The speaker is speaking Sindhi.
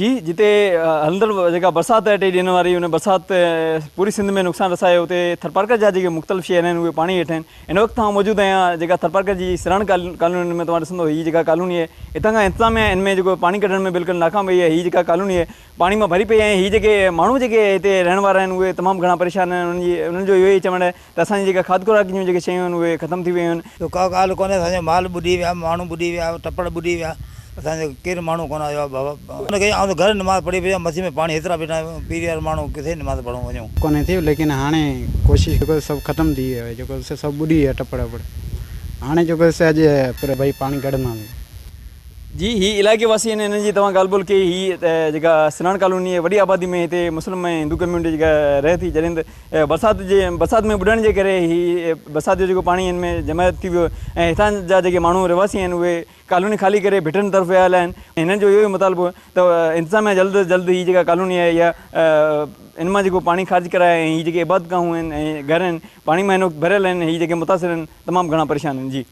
جي جتي هلندڙ جيڪا برسات آهي ٽي ڏينهن واري ان برسات پوري سنڌ ۾ نقصان رسايو اتي ٿرپارڪر جا جيڪي مختلف شهر آهن اهي پاڻي هيٺ آهن هن وقت آئون موجود آهيان جيڪا ٿرپارڪر جي سراڻ ڪالوني ۾ توهان ڏسندو هي جيڪا ڪالوني آهي هتان کان انتظاميا ان ۾ جيڪو پاڻي ڪڍڻ ۾ بلڪل ناڪام وئي آهي هي جيڪا ڪالوني آهي پاڻي مان ڀري پئي آهي ۽ هي جيڪي ماڻهو جيڪي هتي رهڻ وارا آهن اهي تمام گهڻا پريشان آهن انهن جي انهن جو اهو ئي چوڻ آهي ته اسان جي جيڪا کاڌ خوراڪ جون جيڪي شيون آهن اهي ختم ٿي ويون آهن. ٻيو ڪا ڳالهه ڪونهي اسان جو مال ٻڏي ويا ماڻهو ٻڏي ويا ٽپڙ ٻڏي ويا اسان جو ڪير ماڻهو ڪونه آيو آهي بابا ان کي آئون ته گهر نماز پڙهي پيو مسجد ۾ پاڻي هيترا بيٺا آهيون پيري وارو ماڻهو ڪٿي نماز پڙهون وڃون. ڪونهي ٿي ليڪن هاڻي ڪوشش جيڪو سڀ ختم ٿي ويو آهي جيڪو سو سڀ ٻڏي ويا ٽپڙ وپڙ هاڻي جيڪو سو اڄ پر ڀئي پاڻي ڪڍنداسين. جي هي علائقي واسي آهن انهن جي توهان ڳالهه ٻولهه ڪئي هي جيڪا سنان ڪالوني وڏي آبادي ۾ هتي مسلم ۽ هندو ڪميونٽي جيڪا رهي ٿي جڏهن ته برسات جي برسات ۾ ٻڏڻ جي ڪري هي برسات جو جيڪو پاڻي هن ۾ جمع ٿي ويو ۽ هتان جا جيڪي ماڻهو رهواسي آهن اهي ڪالوني خالي ڪري ڀٽن طرف ويا هليا آهن هنن جو اهو ئي مطالبو آهي ته انتظاميا جلد از جلد هي جيڪا ڪالوني آهي اها ان مان جيڪو پاڻي خارج ڪرائي ۽ هي جيڪي عبادت گاهون آهن ۽ گهر آهن پاڻي مان هن وقت ڀريل آهن هي جيڪي متاثر آهن تمام گهڻا پريشان آهن جي.